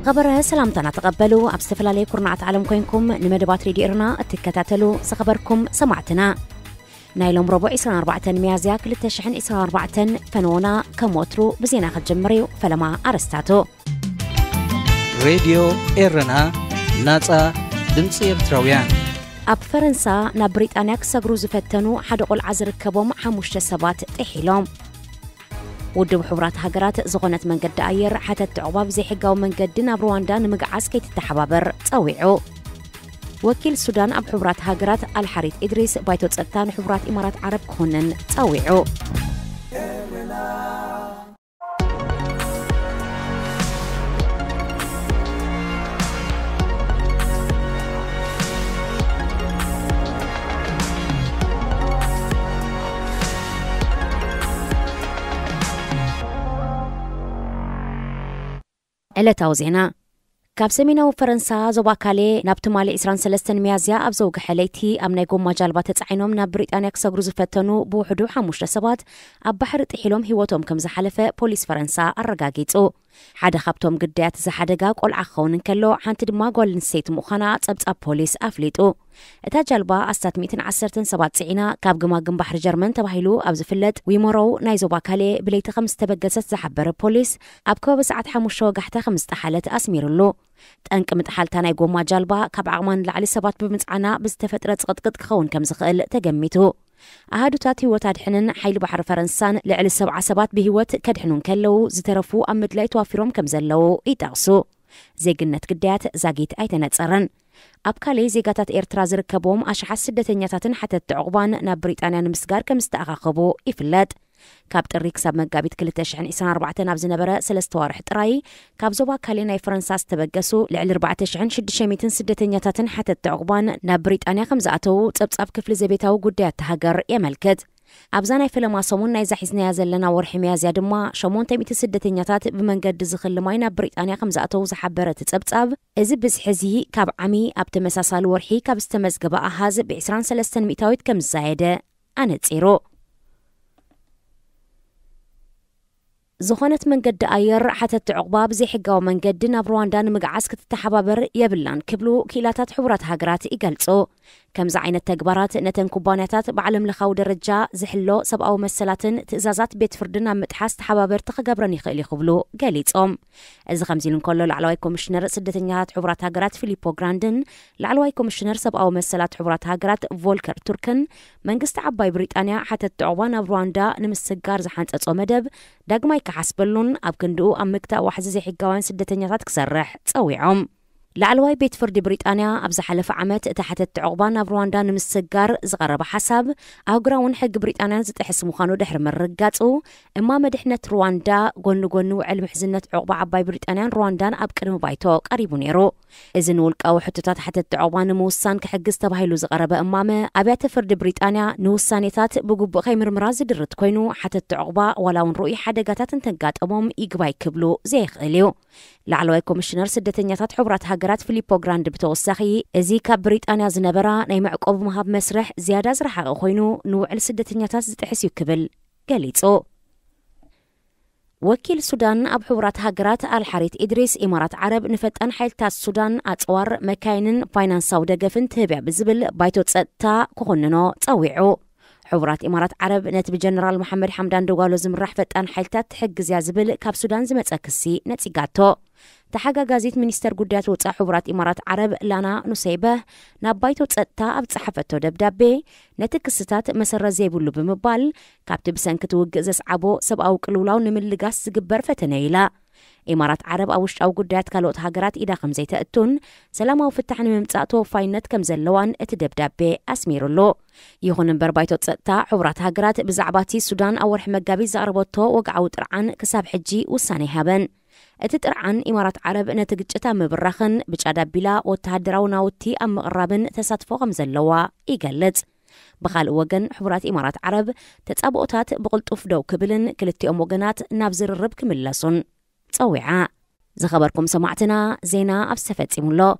ዝኸበረ ሰላምታና ተቐበሉ። ኣብ ዝተፈላለየ ኩርናዓት ዓለም ኮይንኩም ንመደባት ሬድዮ ኤረና እትከታተሉ ዝኸበርኩም ሰማዕትና፣ ናይ ሎም ረቡዕ ዕስራን ኣርባዕተን ሚያዝያ ክልተ ሽሕን ዕስራን ኣርባዕተን ፈነወና ከም ወትሩ ብዜና ክጅምር እዩ። ፈለማ ኣርስታቱ። ሬድዮ ኤረና፣ ናጻ ድምጺ ኤርትራውያን። ኣብ ፈረንሳ ናብ ብሪጣንያ ክሰግሩ ዝፈተኑ ሓደ ቆልዓ ዝርከቦም ሓሙሽተ ሰባት ጥሒሎም። ውድብ ሕቡራት ሃገራት ዝኾነት መንገዲ ኣየር ሓተት ዕቑባ ብዘይሕጋዊ መንገዲ ናብ ሩዋንዳ ንምግዓዝ ከይትተሓባበር ጸዊዑ። ወኪል ሱዳን ኣብ ሕቡራት ሃገራት ኣልሓሪት ኢድሪስ ባይቶ ጸጥታ ንሕቡራት ኢማራት ዓረብ ክኹንን ጸዊዑ። ዕለታዊ ዜና። ካብ ሰሜናዊ ፈረንሳ ዞባ ካሌ ናብ ትማሊ ዕስራን ሰለስተን ሚያዝያ ኣብ ዘውግሐ ለይቲ ኣብ ናይ ጎማ ጃልባ ተጻዒኖም ናብ ብሪጣንያ ክሰግሩ ዝፈተኑ ብውሕዱ ሓሙሽተ ሰባት ኣብ ባሕሪ ጥሒሎም ህይወቶም ከም ዝሓለፈ ፖሊስ ፈረንሳ ኣረጋጊጹ። ሓደ ካብቶም ግዳያት እዚ ሓደጋ ቆልዓ ክኸውን እንከሎ፣ ሓንቲ ድማ ጓል ኣንስተይቲ ምዃና ጸብጻብ ፖሊስ ኣፍሊጡ። እታ ጃልባ ኣስታት ሚእትን ዓሰርተን ሰባት ጽዒና ካብ ግማግም ባሕሪ ጀርመን ተባሂሉ ኣብ ዝፍለጥ ዊሞሮው ናይ ዞባ ካሌ ብለይቲ ከም ዝተበገሰት ዝሓበረ ፖሊስ፣ ኣብ ከባቢ ሰዓት ሓሙሽተ ወጋሕታ ከም ዝጠሓለት ኣስሚሩሉ። ጠንቂ ምጥሓልታ ናይ ጎማ ጃልባ ካብ ዓቕማ ንላዕሊ ሰባት ብምጽዓና ብዝተፈጥረ ጽቕጥቅጥ ክኸውን ከም ዝኽእል ተገሚቱ። ኣሃዱታት ህይወት ኣድሕንን ሓይሊ ባሕሪ ፈረንሳን ልዕሊ ሰብዓ ሰባት ብህይወት ከድሕኑ እንከለዉ፣ ዝተረፉ ኣብ ምድላይ ተዋፊሮም ከም ዘለዉ ይጠቕሱ። ዜግነት ግዳያት ዛጊት ኣይተነጸረን። ኣብ ካሌ ዜጋታት ኤርትራ ዝርከብዎም ኣሽሓት ስደተኛታትን ሓተትቲ ዕቑባን ናብ ብሪጣንያ ንምስጋር ከም ዝተኣኻኸቡ ይፍለጥ። ካብ ጥሪ ክሳብ መጋቢት ክልተ ሽሕን ዕስራን ኣርባዕተን ኣብ ዝነበረ ሰለስተ ዋርሕ ጥራይ፣ ካብ ዞባ ካሌ ናይ ፈረንሳ ዝተበገሱ ልዕሊ ኣርባዕተ ሽሕን ሽዱሽተ ሚእትን ስደተኛታትን ሓተትቲ ዕቑባን ናብ ብሪጣንያ ከም ዝኣተዉ ጸብጻብ ክፍሊ ዘቤታዊ ጉዳያት እታ ሃገር የመልክት። ኣብዛ ናይ ፈለማ ሰሙን ናይዛ ሒዝናያ ዘለና ወርሒ ሚያዝያ ድማ፣ ሸሞንተ ሚእቲ ስደተኛታት ብመንገዲ ዝኽሊ ማይ ናብ ብሪጣንያ ከም ዝኣተዉ ዝሓበረ እቲ ጸብጻብ፣ እዚ ብዝሒ እዚ ካብ ዓሚ ኣብ ተመሳሳሊ ወርሒ ካብ ዝተመዝገበ ኣሃዝ ብዕስራን ሰለስተን ሚእታዊት ከም ዝዛየደ ኣነጺሩ። ዝኾነት መንገዲ ኣየር ሓተትቲ ዕቑባ ብዘይሕጋዊ መንገዲ ናብ ሩዋንዳ ንምግዓዝ ክትተሓባበር የብላን ክብሉ ክኢላታት ሕቡራት ሃገራት ይገልጹ። ከምዚ ዓይነት ተግባራት ነተን ኩባንያታት ብዓለም ለኻዊ ደረጃ ዝሕሎ ሰብኣዊ መሰላትን ትእዛዛት ቤት ፍርድን ኣብ ምጥሓስ ተሓባበርቲ ክገብረን ይኽእል እዩ ክብሉ ገሊጾም። እዚ ከምዚ ኢሉ እንከሎ፣ ላዕለዋይ ኮሚሽነር ስደተኛታት ሕቡራት ሃገራት ፊሊፖ ግራንድን ላዕለዋይ ኮሚሽነር ሰብኣዊ መሰላት ሕቡራት ሃገራት ቮልከር ቱርክን መንግስቲ ዓባይ ብሪጣንያ ሓተትቲ ዕቑባ ናብ ሩዋንዳ ንምስጋር ዝሓንጸጾ መደብ ዳግማይ ክሓስበሉን ኣብ ክንድኡ ኣብ ምግታእ ዋሕዚ ዘይሕጋውያን ስደተኛታት ክሰርሕ ጸዊዖም። ላዕለዋይ ቤት ፍርዲ ብሪጣንያ ኣብ ዝሓለፈ ዓመት እቲ ሓተትቲ ዕቑባ ናብ ሩዋንዳ ንምስጋር ዝቐረበ ሓሳብ ኣህጉራውን ሕጊ ብሪጣንያን ዝጥሕስ ምዃኑ ድሕሪ ምርግጋጹ፣ እማመ ድሕነት ሩዋንዳ ጎኒ ጎኒ ውዕል ምሕዝነት ዕቑባ ዓባይ ብሪጣንያን ሩዋንዳን ኣብ ቅድሚ ባይቶ ቀሪቡ ነይሩ። እዚ ንውልቃዊ ሕቶታት ሓተትቲ ዕቑባ ንምውሳን ክሕግዝ ተባሂሉ ዝቐረበ እማመ፣ ኣብያተ ፍርዲ ብሪጣንያ ንውሳኔታት ብግቡእ ከይምርምራ ዝድርት ኮይኑ፣ ሓተትቲ ዕቑባ ዋላ እውን ርኡይ ሓደጋታት እንተጋጠሞም ይግባይ ክብሉ ዘይኽእል እዩ። ላዕለዋይ ኮሚሽነር ስደተኛታት ሕቡራት ሃገራት ፊሊፖ ግራንድ ብተወሳኺ፣ እዚ ካብ ብሪጣንያ ዝነበራ ናይ መዕቆቢ ምሃብ መስርሕ ዝያዳ ዝረሓቐ ኮይኑ፣ ንውዕል ስደተኛታት ዝጥሕስ እዩ ክብል ገሊጹ። ወኪል ሱዳን ኣብ ሕቡራት ሃገራት ኣልሓሪት ኢድሪስ፣ ኢማራት ዓረብ ንፈጣን ሓይልታት ሱዳን ኣጽዋር፣ መካይንን ፋይናንሳዊ ደገፍን ትህብ እያ ብዝብል ባይቶ ጸጥታ ክኹንኖ ጸዊዑ። ሕቡራት ኢማራት ዓረብ ነቲ ብጀነራል መሓመድ ሓምዳን ደጓሎ ዝምራሕ ፈጣን ሓይልታት ትሕግዝ እያ ዝብል ካብ ሱዳን ዝመጸ ክሲ ነጺጋቶ። ተሓጋጋዚት ሚኒስተር ጉዳያት ወጻኢ ሕቡራት ኢማራት ዓረብ ላና ኑሰይበህ ናብ ባይቶ ጸጥታ ኣብ ዝጸሓፈቶ ደብዳቤ፣ ነቲ ክስታት መሰረት ዘይብሉ ብምባል፣ ካብቲ ብሰንኪ እቲ ውግእ ዘስዓቦ ሰብኣዊ ቅልውላው ንምልጋስ ዝግበር ፈተነ ኢላ። ኢማራት ዓረብ ኣብ ውሽጣዊ ጉዳያት ካልኦት ሃገራት ኢዳ ከም ዘይተእቱን ሰላማዊ ፍታሕ ንምምጻእ ተወፋይነት ከም ዘለዋን እቲ ደብዳቤ ኣስሚሩሉ። ይኹን እምበር፣ ባይቶ ጸጥታ ሕቡራት ሃገራት ብዛዕባ እቲ ሱዳን ኣብ ወርሒ መጋቢት ዘቕረበቶ ወግዓዊ ጥርዓን ክሳብ ሕጂ ውሳነ ኣይሃበን። እቲ ጥርዓን፣ ኢማራት ዓረብ ነቲ ግጭት ኣብ ምብራኽን ብጫድ ኣቢላ ወተሃደራዊ ናውቲ ኣብ ምቕራብን ተሳትፎ ከም ዘለዋ ይገልጽ። ብኻልእ ወገን፣ ሕቡራት ኢማራት ዓረብ ተጻብኦታት ብቕልጡፍ ደው ክብልን ክልቲኦም ወገናት ናብ ዝርርብ ክምለሱን ጸዊዓ። ዝኸበርኩም ሰማዕትና፣ ዜና ኣብዚ ተፈጺሙ ኣሎ።